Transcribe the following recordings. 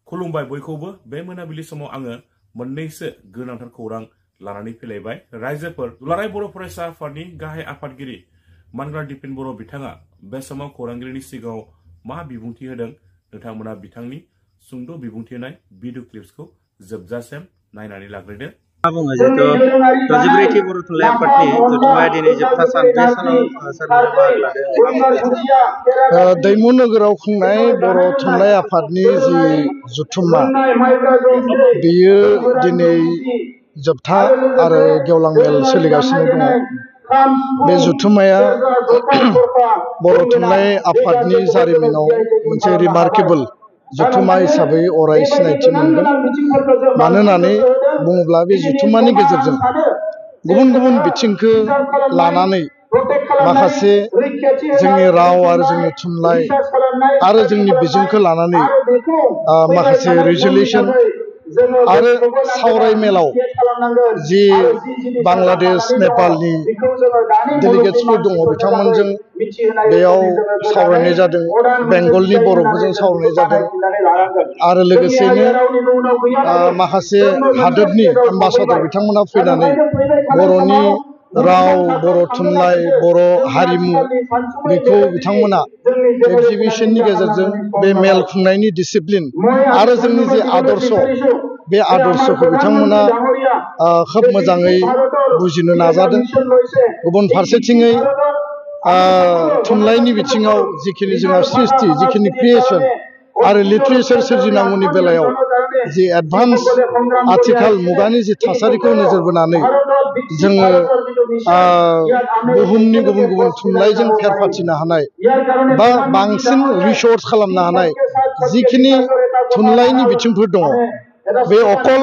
खुलुमबाय बयखौबो बे मोनाबिलि समाव आङो मोननैसो गोनांथार खौरां लानानै फैलायबाय। रायजोफोर दुलाराय बर' फरायसा आफादनि गाहाय आफादगिरि मानग्रा दिपेन बर' बिथाङा बे समाव खौरांगिरिनि सिगाङाव मा बिबुंथि होदों नोंथांमोना बिथांनि सुंद' बिबुंथि होनाय भिडिअ क्लिप्सखौ जोबजासिम नायनानै लाग्रोदो। बुङो जिहेतु 24थि बर' थुनलाइ आफादनि जथुम्माया दिनै जोबथा सान बे सानाव सोरबाया बाहागो लादों। दैमु नोगोराव खुंनाय बर' थुनलाइ आफादनि जि जथुम्मा बेयो दिनै जोबथा आरो गेवलां मेल सोलिगासिनो दङ। बे जथुम्माया बर' थुनलाइ आफादनि जारिमिनाव मोनसे रिमार्केबल जथुम्मा हिसाबै अराय सिनायथि मोनगोन। मानो होननानै बुङोब्ला बे जथुम्मानि गेजेरजों गुबुन गुबुन बिथिंखौ लानानै माखासे जोंनि राव आरो जोंनि थुनलाइ आरो जोंनि बिजोंखौ लानानै माखासे रिजलिउसन आरो सावरायमेलाव जि बांलादेश नेपालनि डेलिगेट्सफोर दङ बिथांमोनजों बेयाव सावरायनाय जादों, बेंगलनि बर'फोरजों सावरायनाय जादों आरो लोगोसेनो माखासे हादोरनि एम्बासाडर बिथांमोना फैनानै बर'नि राव, बर' थुनलाइ, बर' हारिमु बेखौ बिथांमोना एक्जिबिसननि गेजेरजों बे मेल खुंनायनि डिसिप्लिन आरो जोंनि जे आदर्श बे आदर्शखौ बिथांमोना खोब मोजाङै बुजिनो नाजादों। गुबुन फारसेथिङै थुनलाइनि बिथिङाव जिखिनि जोंहा सृष्टि, जिखिनि क्रिएसन आरो लिटारेचार सोरजिनांगौनि बेलायाव जि एडभान्स आथिखाल मुगानि जि थासारिखौ नोजोर बोनानै जोङो बुहुमनि गुबुन गुबुन थुनलाइजों फेर फाथिनो हानाय बा बांसिन रिसर्च खालामनो हानाय जिखिनि थुनलाइनि बिथिंफोर दङ बे अकल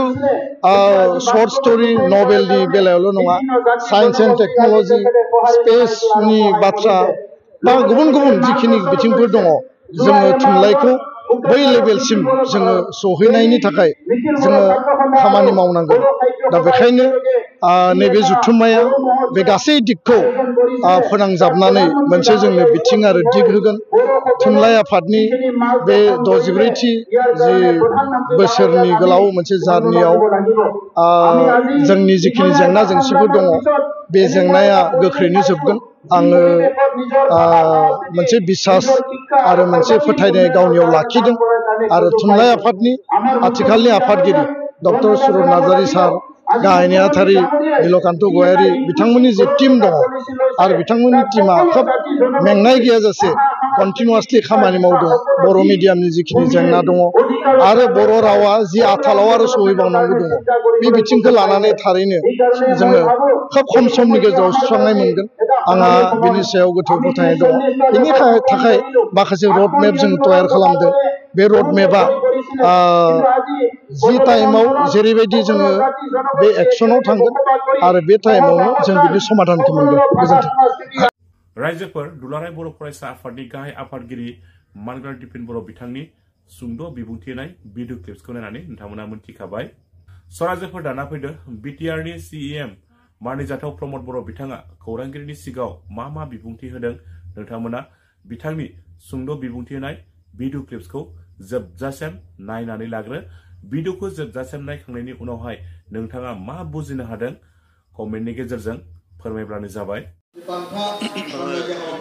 शर्ट स्ट'रि नभेलनि बेलायावल' नङा, साइन्स एन्ड टेक्न'लजि, स्पेसनि बाथ्रा बा गुबुन गुबुन जिखिनि बिथिंफोर दङ जोङो थुनलाइखौ बै लेभेलसिम जोङो सहैनायनि थाखाय जोङो खामानि मावनांगोन। दा बेखायनो नैबे जथुम्माया बे गासै दिगखौ फोनांजाबनानै मोनसे जोंनो बिथिं आरो दिग होगोन। थुनलाइ आफादनि बे 64थि जि बोसोरनि गोलाव मोनसे जार्नियाव जोंनि जिखिनि जेंना जेंसिफोर दङ बे जेंनाया गोख्रैनो जोबगोन। आङो मोनसे बिसास आरो मोनसे फोथायनाय गावनियाव लाखिदों आरो थुनलाइ आफादनि आथिखालनि आफादगिरि डक्टर सुरत नार्जारि सार, गाहाय नेहाथारि नीलकान्त गयारि बिथांमोननि जे टीम दङ आरो बिथांमोननि टीमा खोब मेंनाय गैयाजासे कन्टिनिउवासलि खामानि मावदों। बर' मिडियामनि जिखिनि जेंना दङ आरो बर' रावा जि आथालाव आरो सहैबावनांगौ दङ बे बिथिंखौ लानानै थारैनो जोङो खोब खम समनि गेजेराव सुस्रांनाय मोनगोन। आंहा बिनि सायाव गोथौ फोथायनाय दङ। बेनि थाखाय माखासे रड मेप जों तयार खालामदों। बे रड मेपआ जि टाइमाव जेरैबायदि जोङो बे एक्सनाव थांगोन आरो बे टाइमावनो जों बिनि समाधानखौ मोनगोन। गोजोन्थों। रायजोफोर दुलाराय बर' फरायसा आफादनि गाहाय आफादगिरि मानग्रा दिपेन बर' बिथांनि सुंद' बिबुंथि होनाय भिडिअ क्लिप्सखौ नायनानै नोंथांमोना मोनथिखाबाय। रायजोफोर दाना फैदो बिटिआरनि सिएम मानिजाथाव प्रमद बर' बिथाङा खौरांगिरिनि सिगाङाव मा बिबुंथि होदों नोंथांमोना बिथांनि सुंद' बिबुंथि होनाय भिडिअ क्लिप्सखौ जोबजासिम नायनानै लाग्रो। भिडिअखौ जोबजासिम नायखांनायनि उनावहाय नोंथाङा मा बुजिनो हादों कमेन्टनि गेजेरजों फोरमायब्लानो जाबाय।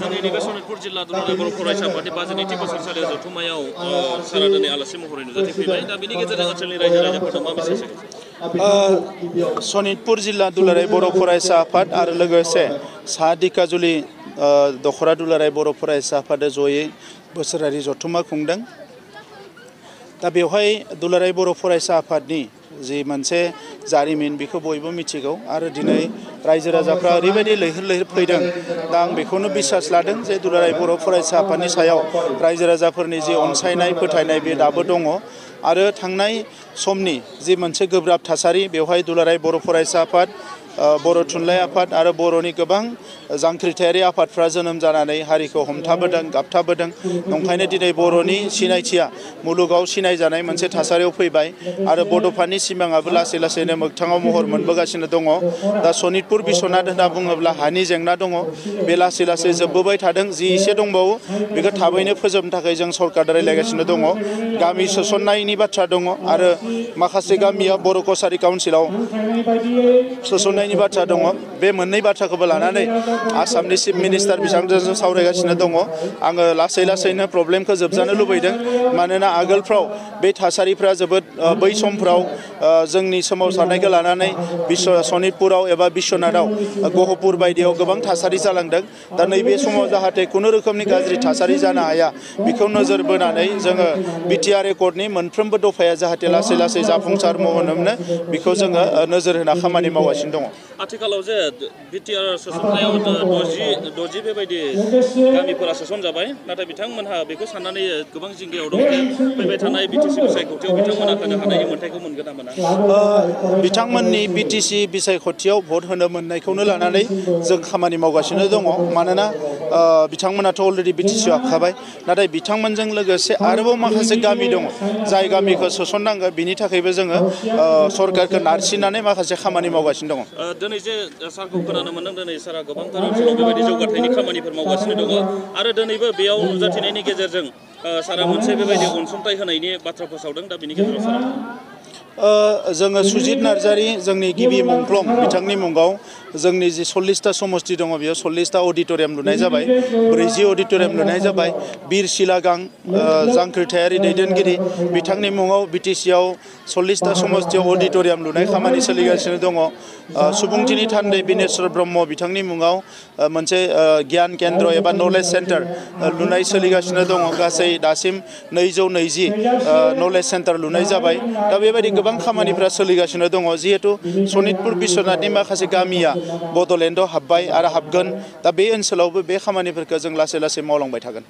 दिनै नैबे सनितपुर जिल्ला दुलाराय बर' फरायसा आफादनि 52थि बोसोरसालियाव जथुम्मायाव सारा दिनै आलासि महरै नुजाथिफैबाय। दा बेनि गेजेरजों ओनसोलनि रायजो राजाफोरनो मा मेसेज होगोन? सनितपुर जिल्ला दुलाराय बर' फरायसा आफाद आरो लोगोसे सा दिखाजुलि दख'रा दुलाराय बर' फरायसा आफादा जयै बोसोरारि जथुम्मा खुंदों। दा बेवहाय दुलाराय बर' फरायसा आफादनि जि मोनसे जारिमिन बेखौ बयबो मिथिगौ आरो दिनै रायजो राजाफ्रा ओरैबायदि लैहोर लैहोर फैदों। दा आं बेखौनो बिसास लादों जे दुलाराय बर' फरायसा आफादनि सायाव रायजो राजाफोरनि जि अनसायनाय फोथायनाय बे दाबो दङ आरो थांनाय समनि जि मोनसे गोब्राब थासारि बेवहाय दुलाराय बर' फरायसा आफाद बर' थुनलाइ आफाद आरो बर'नि गोबां जांख्रिथायारि आफादफ्रा जोनोम जानानै हारिखौ हमथाबोदों गाबथाबोदों नंखायनो दिनै बर'नि सिनायथिया मुलुगाव सिनायजानाय मोनसे थासारियाव फैबाय आरो बड'फानि सिमाङाबो लासै लासैनो मोगथाङाव महर मोनबोगासिनो दङ दा सनितपुर बिश्वनाथ होनना बुङोब्ला हानि जेंना दङ बे लासै लासै जोबबोबाय थादों जि एसे दंबावो बेखौ थाबैनो फोजोबनो थाखाय जों सरकार रायलायगासिनो दङ गामि सोसननायनि बाथ्रा दङ आरो माखासे गामिया बर' कसारि काउन्सिलाव सोसननायनि बाथ्रा दङ बे मोननै बाथ्राखौबो लानानै आसामनि चिफ मिनिस्टार बिथांजों सावरायगासिनो दङ आङो लासै लासैनो प्रब्लेमखौ जोबजानो लुबैदों मानोना आगोलफ्राव बे थासारिफ्रा जोबोद बै समफ्राव जोंनि सोमावसारनायखौ लानानै सनितपुराव एबा बिश्वनाथाव गहपुर बायदियाव गोबां थासारि जालांदों दा नैबे समाव जाहाथे खुनु रोखोमनि गाज्रि थासारि जानो हाया बेखौ नोजोर बोनानै जोङो बिटिआर एकर्डनि मोनफ्रोमबो दफाया जाहाथे लासै लासै जाफुंसार महर मोनो बेखौ जोङो नोजोर होना खामानि मावगासिनो दङ आथिखालाव जे बिटिआर सोसननायाव 60 बेबायदि गामिफोरा सोसनजाबाय नाथाय बिथांमोनहा बेखौ साननानै गोबां जिंगायाव दं फैबाय थानाय बिटिसि बिसायख'थियाव बिथांमोना होनो हानायनि मोन्थायखौ मोनगोन ना मोना बिथांमोननि बिटिसि बिसायख'थियाव भट होनो मोननायखौनो लानानै जों खामानि मावगासिनो दङ मानोना बिथांमोनाथ' अलरेडि बिटिसिआव हाबखाबाय नाथाय बिथांमोनजों लोगोसे आरोबाव माखासे गामि दङ जाय गामिखौ सोसननांगौ बिनि थाखायबो जोङो सरकारखौ नारसिननानै माखासे खामानि मावगासिनो दङ दिनै जे सारखौ खोनानो मोनदों दिनै सारा गोबांथार ओनसोलाव बेबायदि जौगाथायनि खामानिफोर मावगासिनो दङ आरो दिनैबो बेयाव नुजाथिनायनि गेजेरजों सारा मोनसे बेबायदि अनसुंथाइ होनायनि बाथ्रा फोसावदों दा बेनि गेजेराव सारा जोङो सुजित नार्जारी जोंनि गिबि मुंख्लं बिथांनि मुङाव जोंनि जि 40टा समस्ति दङ बेयाव 40टा अडिट'रियाम लुनाय जाबाय 40 अडिट'रियाम लुनाय जाबाय बिर सिलागां जांख्रिथायारि दैदेनगिरि बिथांनि मुङाव बिटिसिआव 40टा समस्तियाव अडिट'रियाम लुनाय खामानि सोलिगासिनो दङ सुबुंथिनि थान्दै बिनेश्वर ब्रह्म बिथांनि मुङाव मोनसे गियान केन्द्र एबा नलेज सेन्टार लुनाय सोलिगासिनो दङ गासै दासिम 220 नलेज सेन्टार लुनाय जाबाय दा बेबायदि गोबां खामानिफ्रा सोलिगासिनो दङ जिहेतु सनितपुर बिश्वनाथनि माखासे गामिया बड'लेण्डआव हाबबाय आरो हाबगोन दा बे ओनसोलावबो बे खामानिफोरखौ जों लासै लासै मावलांबाय थागोन